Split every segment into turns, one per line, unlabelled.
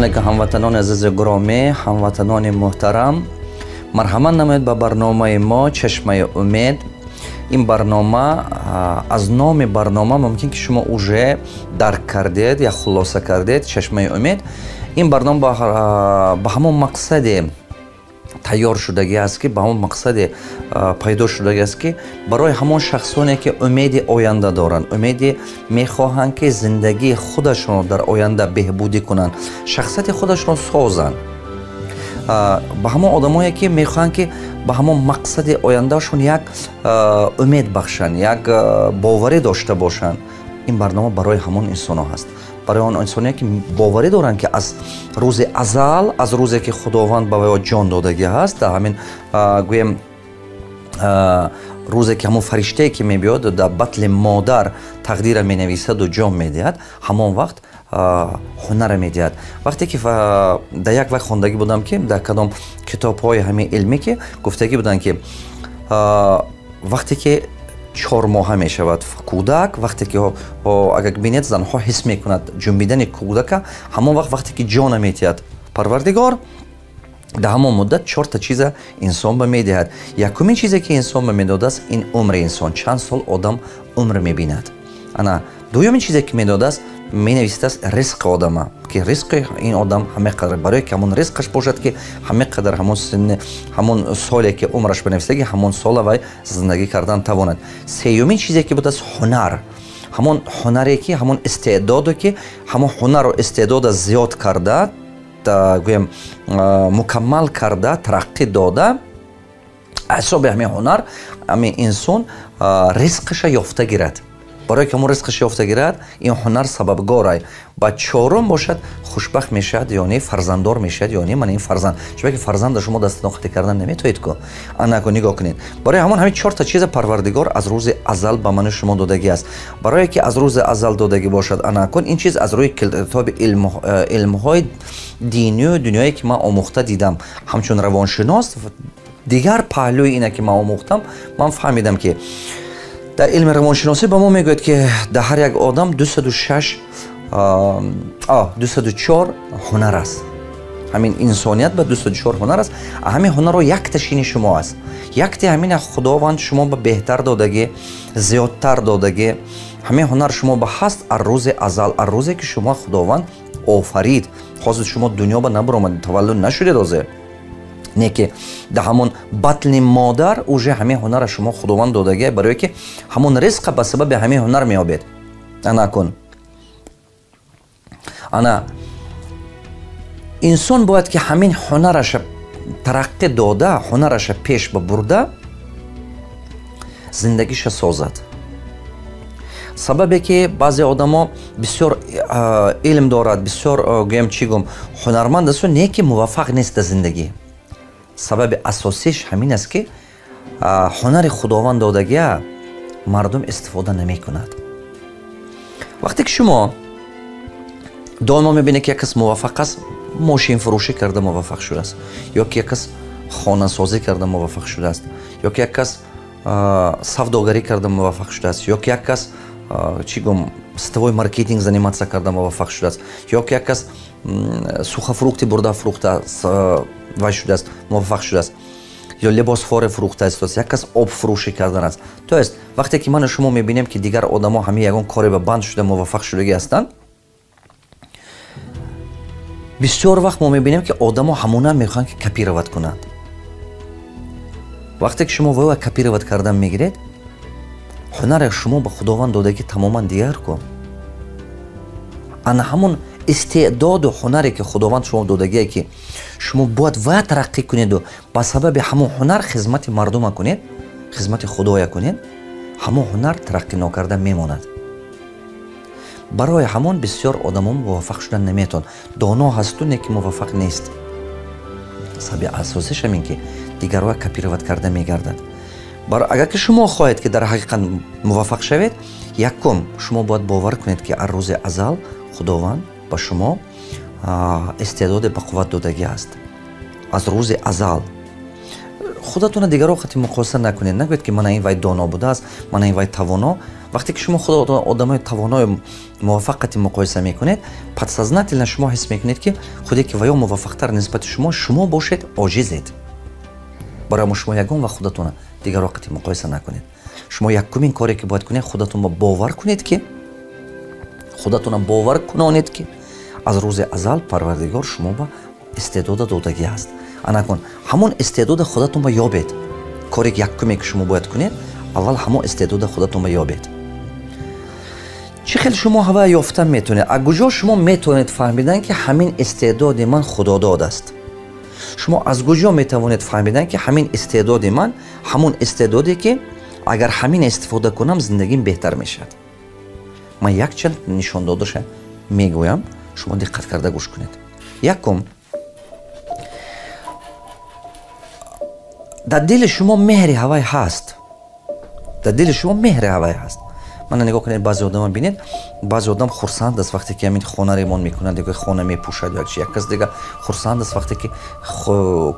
Алейкум, ҳамватанони азизи гиромӣ, ҳамватанони муҳтарам. Марҳамат намоед ба барномаи мо «Чашмаи умед». Ин барнома, аз номи барнома мумкин ки шумо уже дарк кардед я хулоса кардед, «Чашмаи умед». Ин барнома ба ҳамон мақсаде тайёр шудагӣ аст ки, ба ҳамон мақсаде пайдо шудагӣ аст ки, барои ҳамон шахсоне ки умеди оянда доранд, умеди мехоҳанд ки зиндагии худашонро дар оянда беҳбудӣ кунанд, шахсияти худашонро созанд, ба ҳамон одамое ки мехоҳанд ки ба ҳамон мақсади ояндаашон як умед бахшанд, як боварӣ дошта бошанд. Ин барнома барои ҳамон инсонҳо ҳаст, барои он инсоне ки боварӣ доранд ки аз рӯзи азал, аз рӯзе ки Худованд ба ваё ҷон додагӣ ҳаст, дар ҳамин, гӯем, рӯзе ки ҳамон фариштае ки мебиёд, дар батли модар тақдира менависаду ҷон медиҳад, ҳамон вақт ҳунара медиҳад. Вақте ки дар як вақт хондагӣ будам ки дар кадом китобҳои ҳамин илмӣ ки гуфтагӣ буданд ки вақте ки 4 моҳа мешавад кӯдак, вақте ки, агар бинед, занҳо ҳис мекунад ҷунбидани кӯдака, ҳамон вақт, вақте ки ҷона метиҳад Парвардигор, дар ҳамон муддат чорта чиза инсон ба медиҳад. Якумин чизе ки инсон ба медодааст, ин умри инсон, чанд сол одам умр мебинад. Ана дуюмин чизе ки медодааст, менависидааст ризқи одама, ки ризқи ин одам ҳама қадар, барое ки ҳамон ризқаш бошад, ки ҳама қадар ҳамон синни, ҳамон соле ки умраш бинависаги, ҳамон сола вай зиндагӣ кардан тавонад. Сеюмин чизе ки будааст, ҳунар, ҳамон ҳунаре ки, ҳамон истеъдоде ки ҳамон ҳунару истеъдода зиёд карда, гӯем, мукаммал карда, тараққӣ дода, ҳисоби ҳамин ҳунар ҳамин инсон ризқаша ёфта гирад. Барое ки ҳамон ризқаш ёфта гирад, ин ҳунар сабабгорай. Ба чорум бошад, хушбахт мешавад ё не, фарзанддор мешавад ё не. Мана ин фарзанд, чунки фарзанда шумо дастноқатӣ кардан наметавонед ку. Анаку нигоҳ кунед, барои ҳамон ҳамин чорта чиза Парвардигор аз рӯзи азал ба ману шумо додагӣ аст. Барое ки аз рӯзи азал додагӣ бошад, анакун ин чиз аз рӯи китоби илмҳои динию дунёе ки ман омӯхта дидам ҳамчун равоншинос, дигар паҳлӯи ина ки ман омӯхтам, ман фаҳмидам ки дар илми равоншиносӣ ба мо мегӯяд ки дар ҳар як одам 206, 204 ҳунар аст. Ҳамин инсоният ба 204 ҳунар аст. Ҳамин ҳунарро якташини шумо аст, якте ҳамина Худованд шумо ба беҳтар додагӣ, зиёдтар додагӣ. Ҳамин ҳунар шумо ба ҳаст аз рӯзи азал, аз рӯзе ки шумо Худованд офарид. Ҳозир шумо дунё ба набаромадед, таваллуд нашудед ҳозир, не ки дар ҳамон батни модар уже ҳамин ҳунара шумо Худованд додагия, барое ки ҳамон ризқа ба сабаби ҳамин ҳунар меёбед. Анакун ана инсон бояд ки ҳамин ҳунараша тараққӣ дода, ҳунараша пеш ба бурда, зиндагиша созад. Сабабе ки баъзе одамо бисёр илм дорад, бисёр, гӯем, чӣ гум, ҳунарманд асту, не ки муваффақ нест дар зиндагӣ, сабаби асосиш ҳамин аст ки ҳунари Худованд додагия мардум истифода намекунад. Вақте ки шумо доимо мебинед ки як кас муваффақ аст, мошинфурӯшӣ карда муваффақ шудааст, ё ки як кас хонасозӣ карда муваффақ шудааст, ё ки як кас савдогарӣ карда муваффақ шудааст, ё ки як кас, чӣ гум, сетевой маркетинг заниматься карда муваффақ шудааст, ё ки як кас сухофрукты бурда фурӯхта вай шудааст, муваффақ шудааст, ё либосфоре фурӯхта истодааст, як кас об фурӯшӣ кардан аст. То есть вақте ки ману шумо мебинем ки дигар одамо ҳамин ягон коре ба банд шуда муваффақ шудагӣ ҳастанд, бисёр вақт мо мебинем ки одамо ҳамона мехоҳанд ки копировать кунанд. Вақте ки шумо вайва копировать кардан мегиред, ҳунаре шумо ба Худованд додагӣ тамоман дигар кун. Ана ҳамон истеъдоду ҳунаре ки Худованд шумо додагие, ки шумо бояд ва тараққӣ кунеду ба сабаби ҳамон ҳунар хизмати мардума кунед, хизмати Худоя кунед, ҳамон ҳунар тараққӣ нокарда мемонад. Барои ҳамон бисёр одамо муваффақ шудан наметавонад. Доно ҳасту, не ки муваффақ нест. Сабаби асосиш ҳамин ки дигарро копировать карда мегардад. Агар ки шумо хоҳед ки дар ҳақиқат муваффақ шавед, якум, шумо бояд бовар кунед ки аз рӯзи азал Худованд ба шумо истеъдоде ба қувват додагӣ аст. Аз рӯзи азал Худатонро дигарро қати муқоиса накунед. Нагӯед, ки мана ин вай доно будааст, мана ин вай тавоно. Вақте ки шумо худо одамои тавонои муваффақ қати муқоиса мекунед, подсознательно шумо ҳис мекунед, ки худе ки ваё муваффақтар нисбати шумо, шумо бошед оҷизед. Барои шумо ягон вақт худатонро дигарро қати муқоиса накунед. Шумо якумин коре, ки бояд кунед, худатонро бовар кунед, ки худатонро бовар кунонед, ки аз рӯзи азал Парвардигор шумо ба истеъдода додагӣ аст. Анакун ҳамон истеъдода худатон ба ёбед. Коре якуме, ки шумо бояд кунед, аввал ҳамон истеъдода худатон ба ёбед. Чӣ хел шумо ҳава ёфта метавонед? Аз куҷо шумо метавонед фаҳмидан, ки ҳамин истеъдоди ман худодод аст? Шумо аз куҷо метавонед фаҳмидан, ки ҳамин истеъдоди ман ҳамон истеъдоде, ки агар ҳамин истифода кунам, зиндагим беҳтар мешавад? Ман якчанд нишондодаша мегӯям, шумо диққат карда гӯш кунед. Якум, дар дили шумо меҳри ҳавай ҳаст. Дар дили шумо меҳри ҳавай ҳаст. Мана нигоҳ кунед, баъзе одама бинед, баъзе одам хурсанд аст, вақте ки ҳамин хона ремонт мекунад ё хона мепӯшад, ё як кас дига хурсанд аст, вақте ки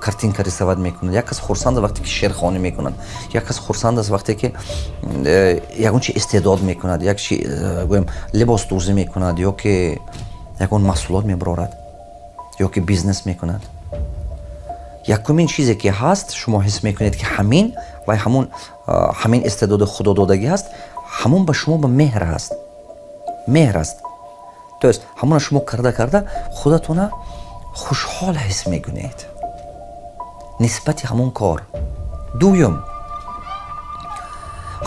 картинка рисовать мекунад, як кас хурсанд аст, вақте ки шеърхонӣ мекунад, як кас хурсанд аст, вақте ки ягон чи истеъдод мекунад, як чи гӯем, либосдӯзӣ мекунад ё ки ягон маҳсулот мебарорад, ё ки бизнес мекунад. Якумин чизе, ки ҳаст, шумо ҳис мекунед, ки ҳамин вай ҳамон ҳамин истеъдоди худододагӣ ҳаст, ҳамон ба шумо ба меҳр ҳаст, меҳр аст. То есть ҳамона шумо карда карда худатона хушҳол ҳис мекунед нисбати ҳамон кор. Дуюм,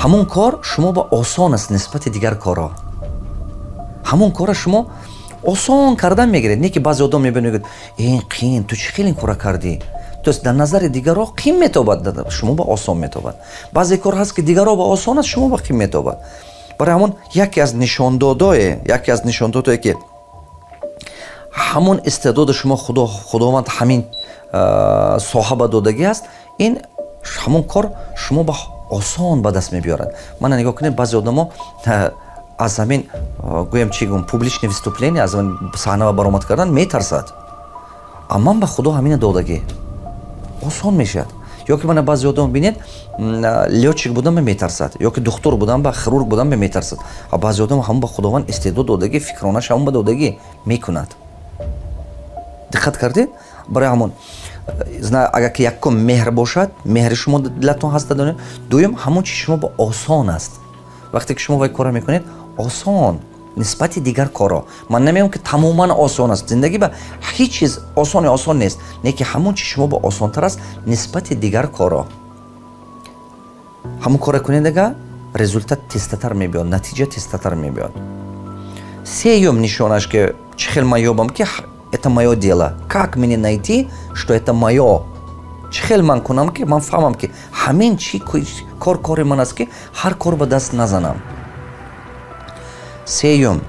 ҳамон кор шумо ба осон аст нисбати дигар корҳо. Ҳамон кора шумо осон кардан мегиред. Не ки баъзе одам мебинад, мегӯяд: «Ин қиин, ту чӣ хел ин кора кардӣ?» То есть дар назари дигарро қин метобад, шумо ба осон метобад. Баъзе кор ҳаст, ки дигарро ба осон аст, шумо ба қин метобад. Барои ҳамон яке аз нишондодое, ки ҳамон истеъдоди шумо Худованд ҳамин соҳа ба додагӣ аст, ин ҳамон кор шумо ба осон ба даст мебиёрад. Мана нигоҳ кунед, баъзе одамо аз ҳамин, гӯям, чӣ гӯм, публичное выступление, аз саҳна баромад кардан метарсад. А ман ба Худо ҳамина додагӣ, осон мешавад. Ё ки мана баъзе одам бинед, лётчик будан ба метарсад, ё ки духтур будан ба, хирург будан ба метарсад. А баъзе одам ҳамон ба Худованд истеъдод додагӣ, фикронаш ҳамон ба додагӣ, мекунад. Диққат кардед? Барои ҳамон, агар ки якум меҳр бошад, меҳри шумо дилатон ҳаста донед. Дуюм, ҳамон чи шумо ба осон аст. Вақте ки шумо вай кора мекунед, осон нисбати дигар корҳо. Ман намегӯям, ки тамоман осон аст. Зиндагӣ ба ҳеҷ чиз осони осон нест, не ки ҳамон чи шумо ба осонтар аст нисбати дигар корҳо, ҳамон кора кунед, ага результат тезтатар мебиёд, натиҷа тезтатар мебиёд. Сеюм нишонаш, ки чӣ хел ман ёбам, ки это моё дело? Как мне найти, что это моё? Чӣ хел ман кунам, ки ман фаҳмам, ки ҳамин чи кор кори ман аст, ки ҳар кор ба даст назанам? Сеюм,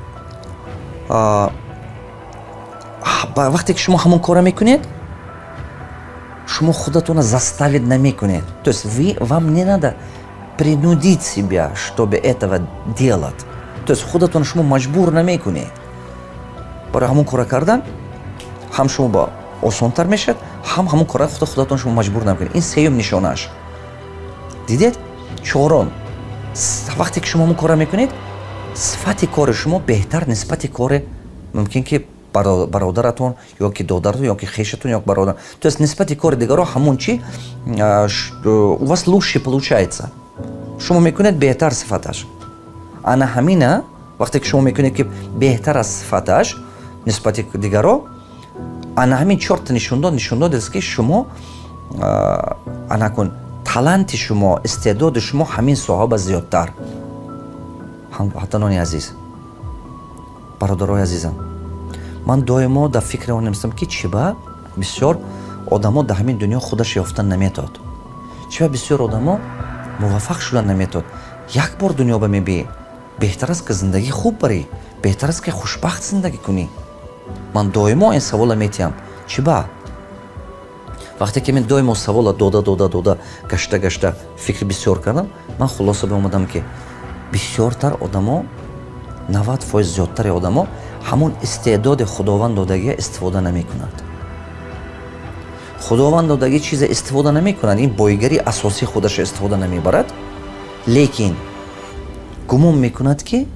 вақте ки шумо ҳамон кора мекунед, шумо худатонро заставить намекунед. То есть вы вам не надо принудить себя, чтобы этого делать. То есть худатон шумо маҷбур намекунед барои ҳамон кора кардан. Ҳам шумо ба осонтар мешавад, ҳам ҳамон кора худатон шумо маҷбур намекунед. Ин сеюм нишонааш. Дидед? Чорум, вақте ки шумо ҳамон кора мекунед, сифати кори шумо беҳтар нисбати кори мумкин ки бародаратон ё ки додаратон, ё ки хешатон, ё бародар. То есть нисбати кори дигаро ҳамон чи у вас лучше получается, шумо мекунед беҳтар сифаташ. Ана ҳамина вақте ки шумо мекунед, ки беҳтар аст сифаташ нисбати дигаро, ана ҳамин чорта нишондод аст, ки шумо анакун таланти шумо, истеъдоди шумо ҳамин соҳа ба зиёдтар. Ҳамватанони азиз, бародарои азизам, ман доимо дар фикри он нестам, ки чӣ ба бисёр одамо дар ҳамин дунё худаш ёфтан наметод, чӣ ба бисёр одамо муваффақ шудан наметод. Як бор дунё ба мебиӣ, беҳтар аст, ки зиндагӣ хуб барӣ, беҳтар аст, ки хушбахт зиндагӣ кунӣ. Ман доимо ин савола метиҳам: чӣ ба? Вақте ки мен доимо савола дода дода дода, гашта гашта, фикри бисёр кардам, ман хулоса биомадам, ки бисёртар одамо, 90% зиёдтари одамо ҳамон истеъдоди Худованд додагия истифода намекунад. Худованд додагӣ чиза истифода намекунад, ин боигарии асосии худаша истифода намебарад, лекин гумон мекунад ки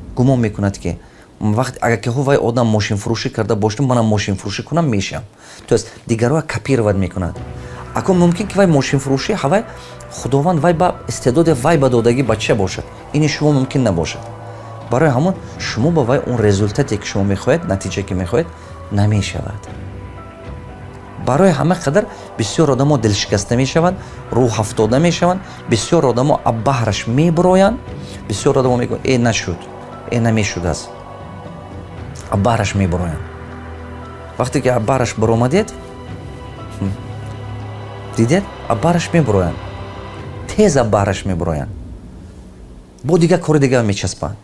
вақт агар ки вай одам мошинфурӯшӣ карда бошад, манам мошинфурӯшӣ кунам мешавам. То есть дигарро копировать мекунад. Акун мумкин ки вай мошинфурӯшӣ ҳавай Худованд вай ба истеъдоди вай ба додагӣ бача бошад, ини шумо мумкин набошад. Барои ҳамон шумо ба вай он результате ки шумо мехоҳед, натиҷае ки мехоҳед, намешавад. Барои ҳама қадар бисёр одамо дилшикаста мешаванд, рӯҳафтода мешаванд, бисёр одамо аббаҳраш мебуроянд, бисёр одамо мегӯянд: э нашуд, э намешудааст, аббаҳраш мебуроянд. Вақте ки аббаҳраш баромадед, дидед, аббаҳраш мебуроянд, тез аббаҳраш мебуроянд, бо дигар кори дигар мечаспанд,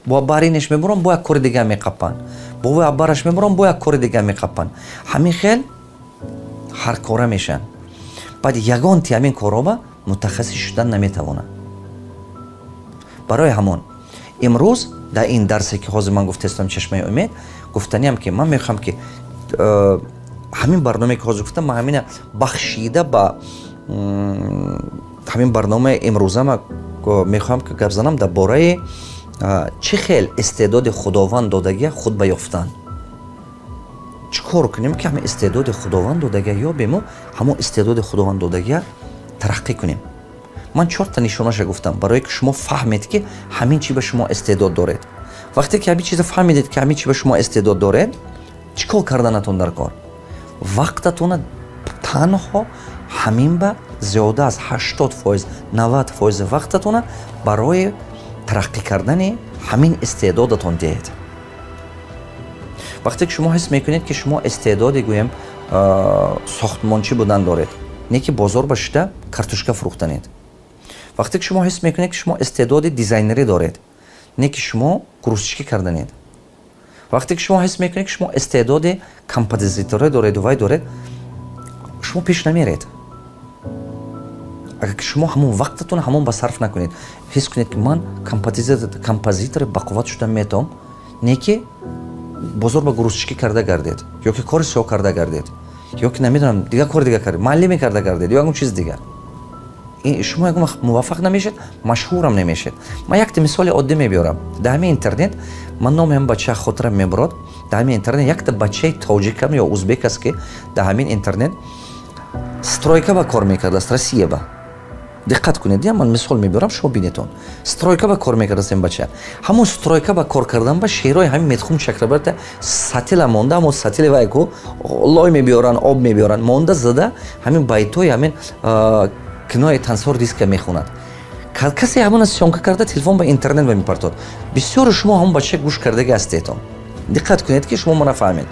бо аббаҳринеш мебуранд, бо як кори дигар меқаппанд, бо вой аббаҳраш мебуранд, бо як кори дигар меқаппанд. Ҳамин хел ҳар кора мешаванд. Баъд ягонти ҳамин корҳоба мутахассис шудан наметавонанд. Барои ҳамон имрӯз дар ин дарсе ки ҳозир ман гуфтаистам, «Чашмаи умед», гуфтаниам ки ман мехоҳам ки ҳамин барномае ки ҳозир гуфтам, ман ҳамина бахшида ба ҳамин барномаи имрӯзама мехоҳам ки гап занам дар бораи чӣ хел истеъдоди Худованд додагия худ ба ёфтан. Чӣ кор кунем ки ҳамин истеъдоди Худованд додагия ёбему, ҳамон истеъдоди Худованд додагия тараққӣ кунем. Ман чорта нишонаша гуфтам, барое ки шумо фаҳмед, ки ҳамин чи ба шумо истеъдод доред. Вақте ки ҳамин чиза фаҳмидед, ки ҳамин чи ба шумо истеъдод доред, чӣ кор карданатон дар кор? Вақтатона танҳо ҳамин ба зиёда аз 80%, 90% вақтатона барои тараққӣ кардани ҳамин истеъдодатон диҳед. Вақте ки шумо ҳис мекунед, ки шумо истеъдоди, гӯем, сохтмончӣ будан доред, не ки бозор ба шида картошка фурӯхтанед. Вақте ки шумо ҳис мекунед, ки шумо истеъдоди дизайнерӣ доред, не ки шумо грузчикӣ карданед. Вақте ки шумо ҳис мекунед, ки шумо истеъдоди композиторӣ дореду вай доред, шумо пеш намеред, агар ки шумо ҳамон вақтатон ҳамон ба сарф накунед. Ҳис кунед, ки ман композитори бақувват шуда метавом, не ки бозор ба грузчикӣ карда гардед, ё ки кори сиёҳ карда гардед, ё ки намедонам, дигар кори дигар кардед, муаллиме карда гардед, ё ягон чиз дигар, шумо ягон вақт муваффақ намешед, машҳурам намешед. Ман якта мисоли оддӣ мебиёрам. Дар ҳамин интернет ман номи ҳам бача хотирам мебурод. Дар ҳамин интернет якта бачаи тоҷикам ё узбек аст, ки дар ҳамин интернет стройка ба кор мекардааст, Россия ба. Диққат кунед, я ман мисол мебиёрам, шумо бинетон. Стройка ба кор мекардааст ин бача. Ҳамон стройка ба кор кардан ба шеърҳои ҳамин Митхун Чакрабарта сатила монда, ҳамон сатили вай ку лой мебиёранд, об мебиёранд, монда зада ҳамин байтҳои ҳамин кинои «Тансор диска» мехонад. Касе ҳамона съёмка карда, телефон ба интернет ба мепартод. Бисёри шумо ҳамон бача гӯш кардаги ҳастедон. Диққат кунед, ки шумо мана фаҳмед.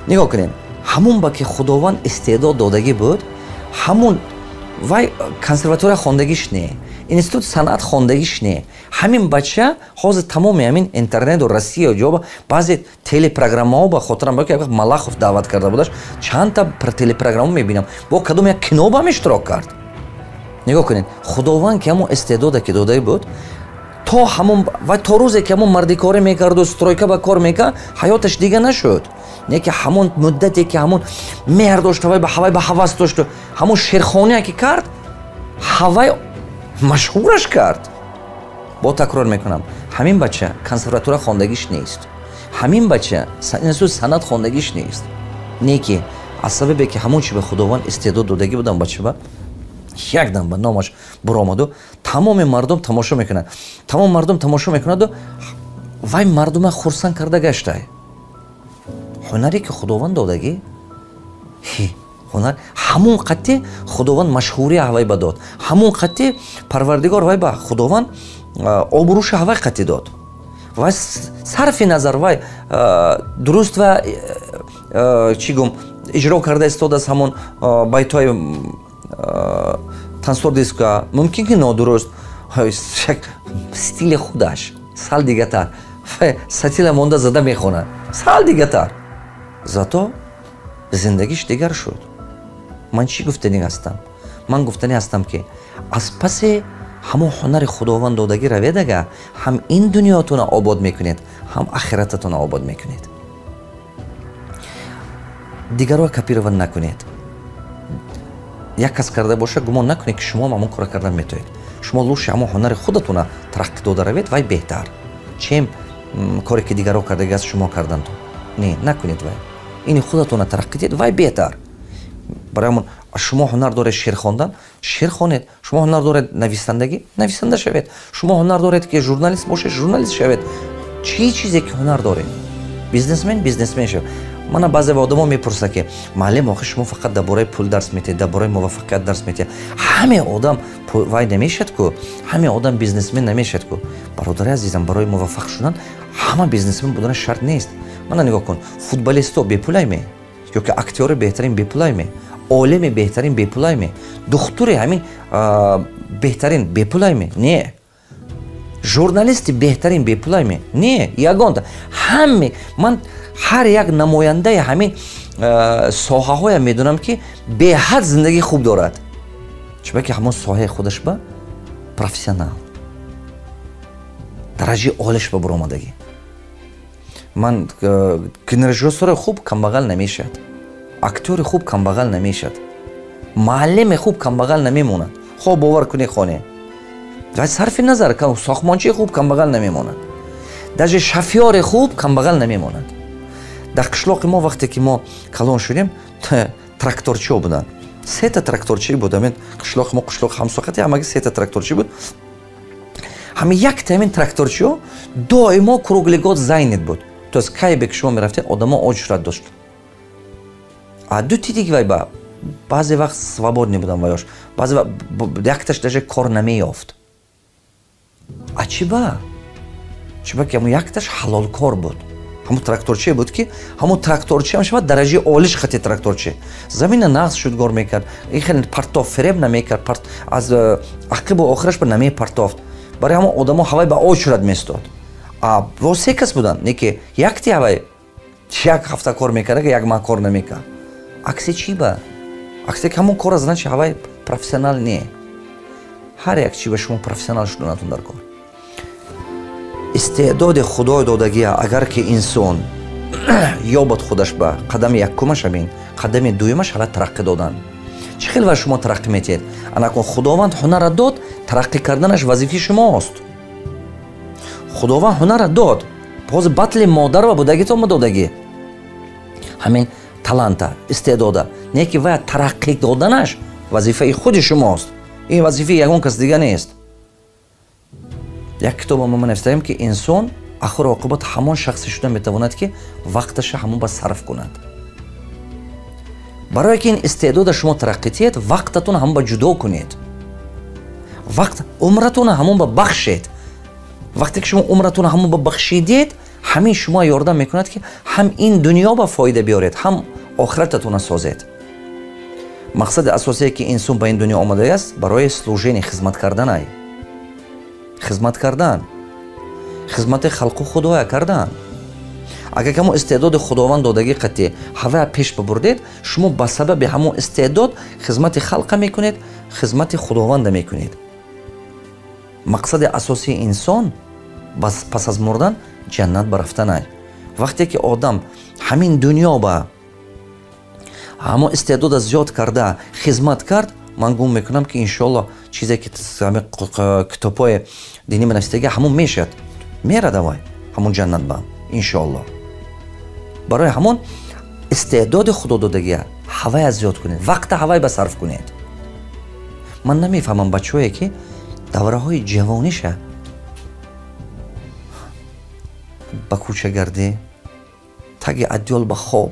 Нигоҳ кунед, ҳамон ба ки Худованд истеъдод додагӣ буд, ҳамон вай консерватория хондагиш не, институт санъат хондагиш не, ҳамин бача ҳозир тамоми ҳамин интернету Россия ҷоба баъзе телепрограммаҳо, ба хотирам ки як вақт Малахов даъват карда будаш, чандта телепрограмма мебинам, бо кадом як кино ба ҳам иштирок кард. Нигоҳ кунед, Худованд ки ҳамон истеъдоде ки дода буд, то ҳамон ва то рӯзе ки ҳамон мардикорӣ мекарду стройка ба кор мекард, ҳаёташ дига нашуд. Не ки ҳамон муддате ки ҳамон меҳр дошт, ҳавай ба ҳавай ба ҳавас дошту ҳамон шерхония ки кард, ҳавай машҳураш кард. Бо такрор мекунам, ҳамин бача консерватория хондагиш нест, ҳамин бача институт санъат хондагиш нест, не ки аз сабабе ки ҳамон чи ба Худованд истеъдод додагӣ будам, бача ба якдам ба номаш буромаду тамоми мардум тамошо мекунад, тамоми мардум тамошо мекунаду вай мардума хурсанд карда гаштай. Ҳунаре ки Худованд додагӣ, ҳунар ҳамон қатъи Худованд машҳурия ҳавай ба дод, ҳамон қатъи Парвардигор вай ба Худованд обрӯша ҳавай қатъи дод. Вай сарфи назар вай дуруст ва чӣ гум иҷро карда истодааст ҳамон байтҳои «Тансор диска», мумкин ки нодуруст, стили худаш сал дигатар, сатила монда зада мехонад сал дигатар, зато зиндагиш дигар шуд. Ман чӣ гуфтанӣ ҳастам? Ман гуфтанӣ ҳастам, ки аз паси ҳамон ҳунари Худованд додагӣ раведага, ҳам ин дунётона обод мекунед, ҳам ахирататона обод мекунед. Дигарро копировать накунед. Як кас карда боша, гумон накунед, ки шумо ҳамон кора кардан метавонед. Шумо лучше ҳамон ҳунари худатона тараққӣ дода равед, вай беҳтар, чем коре ки дигарро кардаги аст шумо кардантон. Не, накунед вай. Ини худатона тараққӣ диҳед, вай беҳтар. Барои ҳамон шумо ҳунар доред шеър хондан, шеър хонед. Шумо ҳунар доред нависандагӣ, нависанда шавед. Шумо ҳунар доред, ки журналист бошед, журналист шавед. Чӣ чизе ки ҳунар доред, бизнесмен, бизнесмен шавед. Мана баъзе одамо мепурсад, ки муаллим, охи шумо фақат дар бораи пул дарс метиҳед, дар бораи муваффақият дарс метиҳед. Ҳаме одам вай намешавад ку, ҳаме одам бизнесмен намешавад ку. Бародари азизам, барои муваффақ шудан ҳама бизнесмен будан шарт нест. Мана нигоҳ кун, футболисто бепулайме, ё ки актёри беҳтарин бепулайме, олими беҳтарин бепулайме, духтури ҳамин беҳтарин бепулайме? Не. Журналисти беҳтарин бепулайме? Не. Ягонта ҳаме ман ҳар як намояндаи ҳамин соҳаҳоям медонам, ки беҳад зиндагии хуб дорад, чунки ҳамон соҳаи худаш ба профессионал дараҷаи олиш ба буромадагӣ. Ман кинорежиссёри хуб камбағал намешавад, актёри хуб камбағал намешавад, муаллими хуб камбағал намемонад. Хоб бовар кунед, хоне ва сарфи назар, сохтмончии хуб камбағал намемонад, даже шофёри хуб камбағал намемонад. Дар қишлоқи мо, вақте ки мо калон шудем, тракторчиҳо буданд. Сета тракторчӣ буд. Ҳамин қишлоқи мо, қишлоқи ҳамсоқати, ҳамаги сета тракторчӣ буд. Ҳами якта ҳамин тракторчиҳо доимо круглый год занят буд. То есть кайбе ки шумо мерафтед, одамо очередь дошт. А дути диги вай ба баъзе вақт свободный будам ваёш, баъзе якташ даже кор намеёфт. А чӣ ба? Чӣ ба ки ҳамон якташ ҳалолкор буд. Ҳамон тракторчие буд, ки ҳамон тракторчиам шавад дараҷаи олиш хати тракторчи. Замина нағз шудгор мекард, ин хеле партофт, фиреб намекард, аз ақибу охираш ба намепартофт. Барои ҳамон одамо ҳавай ба очередь местод. А во се кас буданд, не ки якти ҳавай як ҳафта кор мекард, як маҳ кор намекард. Акси чӣ ба? Акси ҳамон кора, значит, ҳавай профессионал не. Ҳар як чӣ ба шумо профессионал шуданатон дар кор. Истеъдоди худой додагия агар ки инсон ёбад худаш ба, қадами якумаш ҳамин, қадами дуюмаш ҳава тараққӣ додан. Чӣ хел ва шумо тараққӣ метиҳед? Анакун Худованд ҳунара дод, тараққӣ карданаш вазифаи шумост. Худованд ҳунара дод, ҳозир батли модар ва будагитон ма додагӣ ҳамин таланта, истеъдода, не ки вая тараққӣ доданаш вазифаи худи шумост. Ин вазифаи ягон кас дига нест. Як китоба мо навиштаем, ки инсон ахиру оқибат ҳамон шахсе шуда метавонад, ки вақташа ҳамон ба сарф кунад. Барое ки ин истеъдода шумо тараққӣ тиҳед, вақтатон ҳамон ба ҷудо кунед, вақт умратона ҳамон ба бахшед. Вақте ки шумо умратона ҳамон ба бахшидед, ҳамин шумо ёрдам мекунад, ки ҳам ин дунё ба фоида биёред, ҳам охирататона созед. Мақсади асосие ки инсон ба ин дунё омадааст, барои служение, хизмат карданай, хизмат кардан, хизмати халқу худоя кардан. Агар ҳамон истеъдоди худованд додагӣ қатъи ҳавая пеш бибурдед, шумо ба сабаби ҳамон истеъдод хизмати халқа мекунед, хизмати худованда мекунед. Мақсади асосии инсон пас аз мурдан ҷаннат ба рафтанай. Вақте ки одам ҳамин дунё ба ҳамон истеъдода зиёд карда хизмат кард, ман гумон мекунам, ки иншоалло чизе ки китобҳои динӣ менависдага ҳамон мешавад, мерад авай ҳамон ҷаннат ба иншоалло. Барои ҳамон истеъдоди худо додагия ҳавая зиёд кунед, вақта ҳавай ба сарф кунед. Ман намефаҳмам бачаҳое, ки давраҳои ҷавониша ба кӯчагардӣ, таги адёл ба хоб,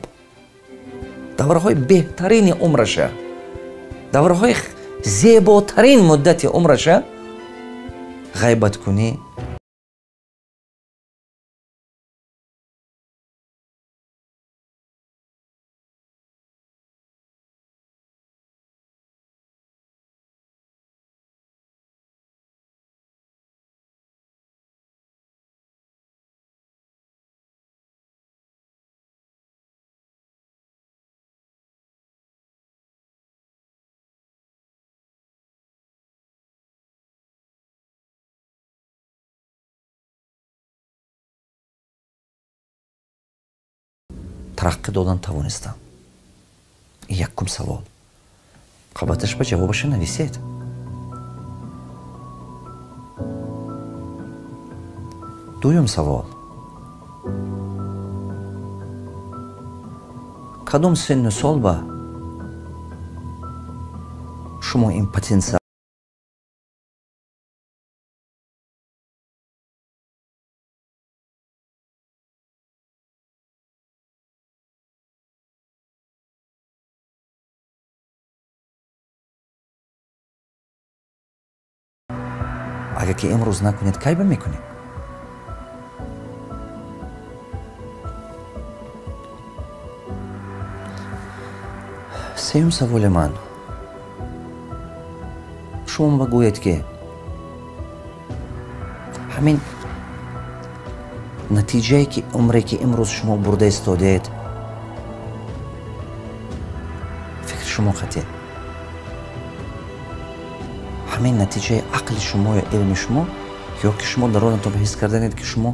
давраҳои беҳтарини умраша, давраҳои зеботарин муддати умраша ғайбаткунӣ, тараққӣ додан тавонистам? Ин якум савол. Қабаташ ба ҷавобаша нависед. Дуюм савол. Кадом синну сол ба шумо ин потенсиал агар ки имрӯз накунед, кай ба мекунед? Сеюм саволи ман. Шумо ба гӯед, ки ҳамин натиҷае ки умре ки имрӯз шумо бурда истодед, фикри шумо қатъӣ, ҳамин натиҷаи ақли шумо ё илми шумо, ё ки шумо дар онатон ҳис карданед, ки шумо,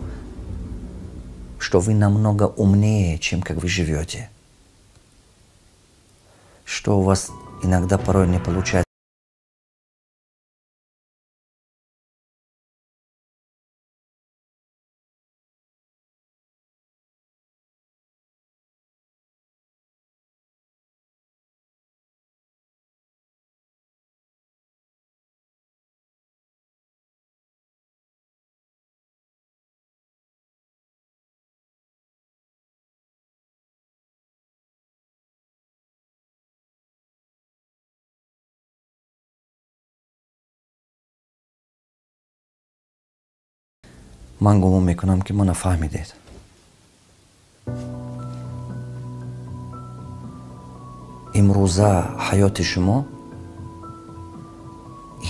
что вы намного умнее, чем как вы живете, что у вас иногда порой не получается Ман гумон мекунам, ки мана фаҳмидед. Имрӯза ҳаёти шумо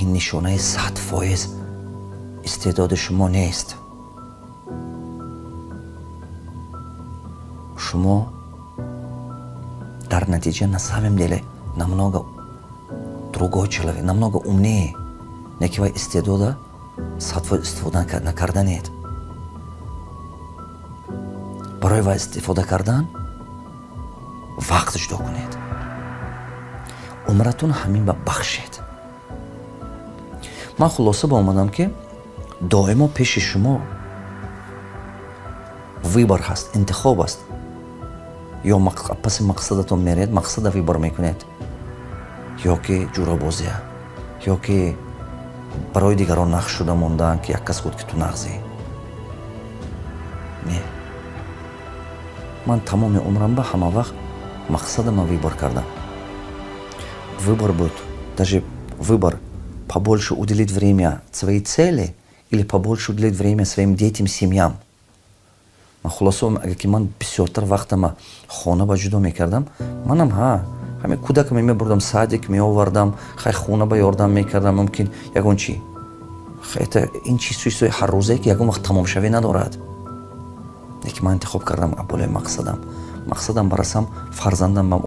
ин нишонаи 100% истеъдоди шумо нест. Шумо дар натиҷа на самом деле намного другой человек, намного умнее, не ки вай истеъдода 100% истифода накарданед. Барои вай истифода кардан вақт ҷудо кунед, умратон ҳамин ба бахшед. Ман хулоса ба омадам, ки доимо пеши шумо выбор ҳаст, интихоб аст. Ё паси мақсадатон меред, мақсада выбор мекунед, ё ки ҷурабозия, ё ки барои дигарон нақш шуда мондаан, ки як кас гуфт, ки ту нағзӣ. Не, ман тамоми умрам ба ҳама вақт мақсадама выбор кардам. Выбор буд, даже выбор побольше уделить время своей цели или побольше уделить время своим детям, семьям. Ман хулоса, агар ки ман бисёртар вақтама хона ба ҷудо мекардам, манам ҳа ҳамин кӯдакам мебурдам садик, меовардам, хай хона ба ёрдам мекардам, мумкин ягон чи. Это ин чизҳои ҳаррӯзае, ки ягон вақт тамомшавӣ надорад. Лекин ман интихоб кардам болои мақсадам. Мақсадам барасам, фарзандам ба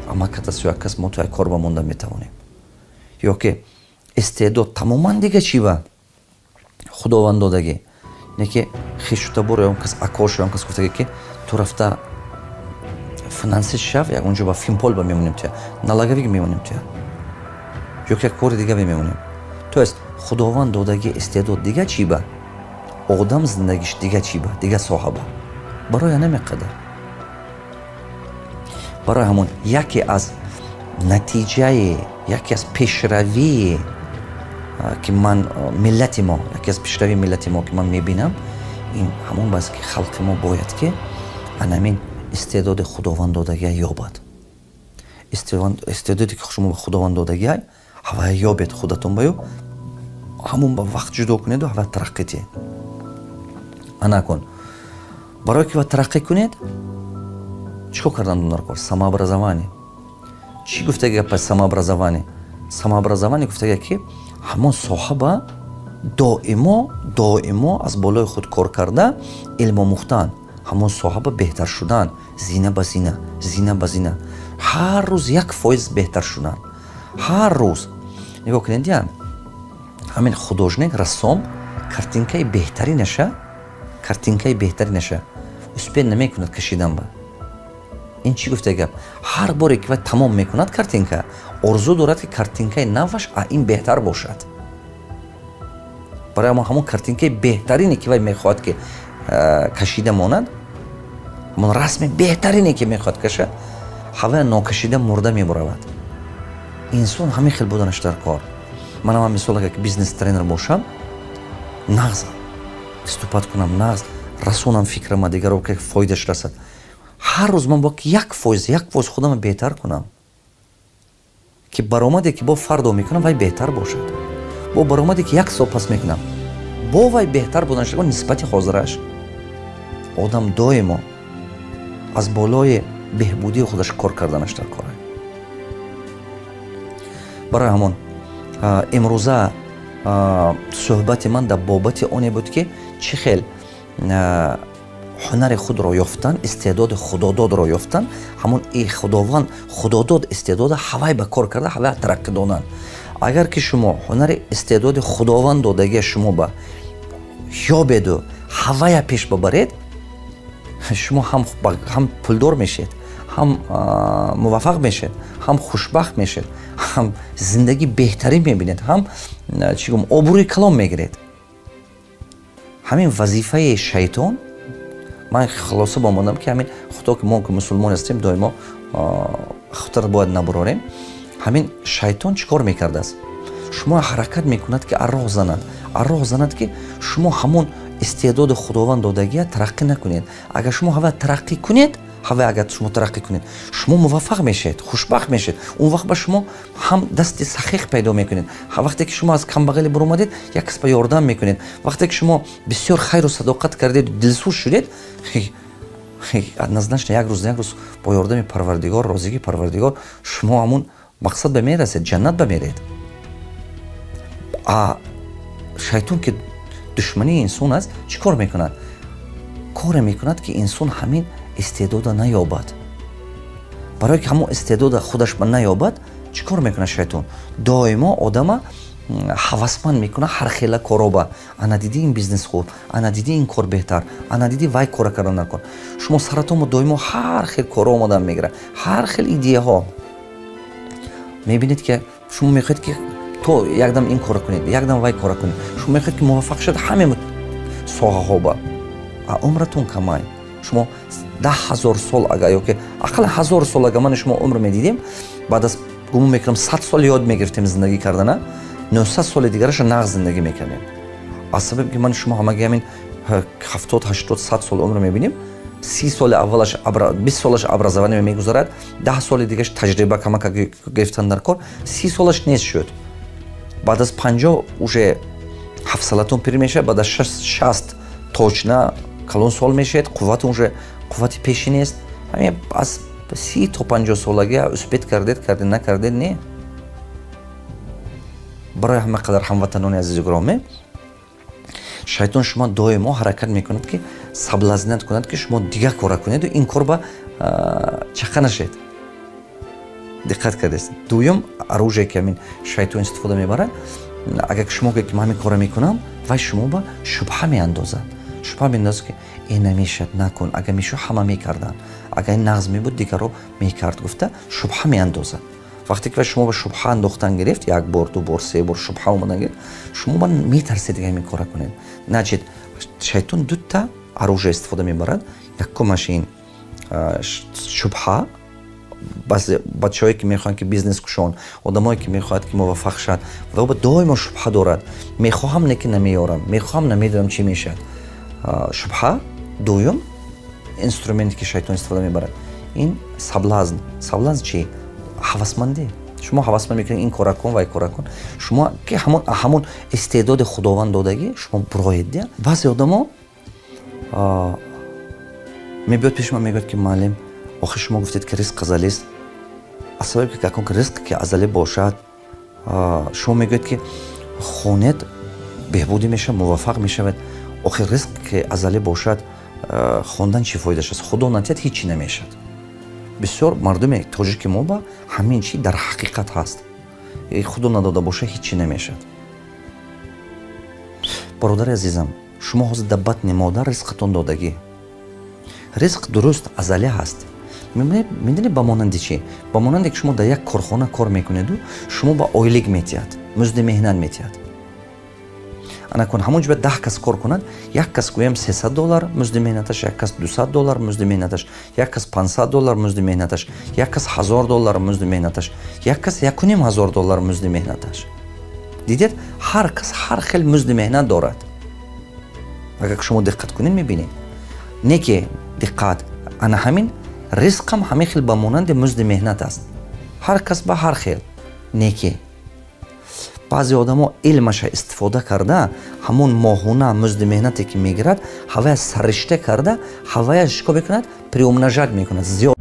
амакат аст ё як кас мо то як кор ба монда метавонем, ё ки истеъдод тамоман дига чӣ ба Худованд додагӣ, не ки хешутабор ё он кас акош ё он кас гуфтагӣ, ки ту рафта финансист шав, як онҷо ба финпол ба мемонем туя, налоговик мемонем туя, ё ки як кори дига мемонем. То есть Худованд додагӣ истеъдод дига чӣ ба одам, зиндагиш дига чӣ ба дига соҳа ба барои намеқадар. Барои ҳамон яке аз натиҷаи, яке аз пешравии ки ман миллати мо, яке аз пешравии миллати мо, ки ман мебинам, ин ҳамон бас, ки халқи мо бояд ки Анамин истеъдоди Худованд додагия ёбад. Истеъдоде, ки шумо ба Худованд додагиай, ҳавая ёбед худатон баю, ҳамон ба вақт ҷудо кунеду ҳава тараққӣ диҳед. Ана кун, барое ки ва тараққӣ кунед, чӣ кор кардан дар кор? Самообразование. Чӣ гуфтаги гапа самообразование? Самообразование гуфтага, ки ҳамон соҳа ба доимо, доимо аз болои худ кор карда, илм омӯхтан, ҳамон соҳа ба беҳтар шудан, зина ба зина, зина ба зина, ҳар рӯз 1% беҳтар шудан. Ҳар рӯз нигоҳ кунед, я ҳамин художник, рассом картинкаи беҳтаринаша, картинкаи беҳтаринаша успеть намекунад кашидан ба. Ин чӣ гуфта гап? Ҳар боре ки вай тамом мекунад картинка, орзу дорад, ки картинкаи наваш а ин беҳтар бошад. Барои ҳамон картинкаи беҳтарине, ки вай мехоҳад, ки кашида монад, ҳамон расми беҳтарине, ки мехоҳад кашад, ҳавая нокашида мурда мебуравад. Инсон ҳамин хел буданаш дар кор. Манам мисол, агар ки бизнес тренер бошам, нағз выступать кунам, нағз расонам фикрама дигаро, ки фоидаш расад, ҳар рӯз ман бояд ки 1%, 1% худама беҳтар кунам, ки баромаде, ки бо фардо мекунам, вай беҳтар бошад, бо баромаде, ки як сол пас мекунам, бо вай беҳтар будан нисбати ҳозираш. Одам доимо аз болои беҳбудии худаш кор карданаш дар кора. Барои ҳамон имрӯза суҳбати ман дар бобати оне буд, ки чӣ хел ҳунари худро ёфтан, истеъдоди худододро ёфтан, ҳамон худованд худодод истеъдода ҳавай ба кор карда, ҳавай тараққӣ додан. Агар ки шумо ҳунари, истеъдоди Худованд додагия шумо ба ёбеду ҳавая пеш бабаред, шумо ҳам пулдор мешед, ҳам муваффақ мешед, ҳам хушбахт мешед, ҳам зиндагӣ беҳтарин мебинед, ҳам, чӣ гум, обрӯи калом мегиред. Ҳамин вазифаи шайтон. Ман хулоса бомондам, ки ҳамин худо, ки мо ки мусулмон ҳастем, доимо худро бояд набурорем. Ҳамин шайтон чӣ кор мекардааст? Шумо ҳаракат мекунад, ки арроҳ занад, арроҳ занад, ки шумо ҳамон истеъдоди Худованд додагия тараққӣ накунед. Агар шумо ҳава тараққӣ кунед, ҳава агар шумо тараққӣ кунед, шумо муваффақ мешавед, хушбахт мешавед. Он вақт ба шумо ҳам дасти сахиҳ пайдо мекунед. Вақте ки шумо аз камбағалӣ буромадед, як кас ба ёрдам мекунед. Вақте ки шумо бисёр хайру садоқат кардед, дилсӯз шудед, однозначно як рӯз, як рӯз бо ёрдами Парвардигор, розигии Парвардигор, шумо ҳамун мақсад ба мерасед, ҷаннат ба меред. А шайтон, ки душмании инсон аст, чӣ кор мекунад? Коре мекунад, ки инсон ҳамин истеъдода наёбад. Барое ки ҳамон истеъдода худаш ба наёбад, чӣ кор мекунад шайтон? Доимо одама ҳавасманд мекунад ҳар хела короба. Ана диди, ин бизнес хуб, ана диди, ин кор беҳтар, ана диди, вай кора кардан накун. Шумо саратонмо доимо ҳар хел коро омадан мегирад, ҳар хел идеяҳо мебинед, ки шумо мехоҳед, ки то якдам ин кора кунед, якдам вай кора кунед. Шумо мехоҳед, ки муваффақ шавед ҳаме соҳаҳо ба, а умратон камай. Шумо 10 000 сол агар ёки ақалла 1000 сол агар мани шумо умр медидем, баъд аз, гумон мекунам, 100 сол ёд мегирифтем зиндагӣ кардана, 900 соли дигараша нағз зиндагӣ мекардем. Аз сабаби ки мани шумо ҳамаги ҳамин 70, 80, 100 сол умр мебинем, 30 соли аввалаш, 20 солаш образование мегузарад, 10 соли дигаш таҷриба камака гирифтан дар кор, 30 солаш нест шуд. Баъд аз 50 уже ҳафсалатон пир мешавад, баъд аз 60 точно калон сол мешавед, қувватон уже қуввати пеши нест. Ҳамин аз 30 то 50 солагӣ успеть кардед, кардед, накардед, не. Барои ҳама қадар, ҳамватанони азизу гиромӣ, шайтон шумо доимо ҳаракат мекунад, ки соблазнять кунад, ки шумо дигар кора кунеду ин кор ба чақа нашед. Диққат кардест? Дуюм оружие, ки ҳамин шайтон истифода мебарад: агар шумо гӯед, ки ман ҳамин кора мекунам, вай шумо ба шубҳа меандозад. Шубҳа меандозад, ки э, намешад, накун, агар мешуд, ҳама мекарданд, агар ин нағз мебуд, дигарро мекард, гуфта шубҳа меандозад. Вақте ки вай шумо ба шубҳа андохтан гирифт, як бор, ду бор, се бор шубҳа омадан гирифт, шумо ба метарсед дига ҳамин кора кунед. Значит, шайтон дута оружие истифода мебарад. Якумаш ин шубҳа. Баъзе бачаҳое, ки мехоҳанд, ки бизнес кушон, одамое, ки мехоҳад, ки муваффақ шавад, ва доимо шубҳа дорад: мехоҳам, не ки намеёрам, мехоҳам, намедонам, чӣ мешавад. Шубҳа. Дуюм инструменте, ки шайтон истифода мебарад, ин соблазн. Соблазн чи? Ҳавасмандӣ. Шумо ҳавасманд мекунед, ин кора кун, вай кора кун. Шумо ки ҳамон истеъдоди Худованд додагӣ, шумо буроед. Дия, баъзе одамо мебиёд пеши ман, мегӯяд, ки: «Муаллим, охир шумо гуфтед, ки ризқ азалист. Аз сабаби ки акун ризқ ки азалӣ бошад, шумо мегӯед, ки хонед, беҳбудӣ мешавад, муваффақ мешавад. Охир ризқ ки азалӣ бошад, хондан чӣ фоидаш аст? Худо натиҳад, ҳеҷ чӣ намешавад». Бисёр мардуми тоҷики мо ба ҳамин чи дар ҳақиқат ҳаст: худо надода боша, ҳеҷ чӣ намешавад. Бародари азизам, шумо ҳозир дар батни модар ризқатон додагӣ. Ризқ, дуруст, азалӣ ҳаст. Медонед, ба монанди чӣ? Ба монанде ки шумо дар як корхона кор мекунеду шумо ба ойлик метиҳад, музди меҳнат метиҳад. Ана кун, ҳамон ҷо 10 кас кор кунад, як кас, гӯям, 300 доллар музди меҳнаташ, як кас 200 доллар музди меҳнаташ, як кас 500 доллар музди меҳнаташ, як кас 1000 доллар музди меҳнаташ, як кас 1500 доллар музди меҳнаташ. Дидед, ҳар кас ҳар хел музди меҳнат дорад. Агар шумо диққат кунед, мебинед. Не ки диққат, ана ҳамин ризқам ҳамин хел, ба монанди музди меҳнат аст, ҳар кас ба ҳар хел. Не ки баъзе одамо илмаша истифода карда, ҳамон моҳона музди меҳнате, ки мегирад, ҳавая сарришта карда, ҳавая чикор мекунад? Приумножать мекунад, зиёд.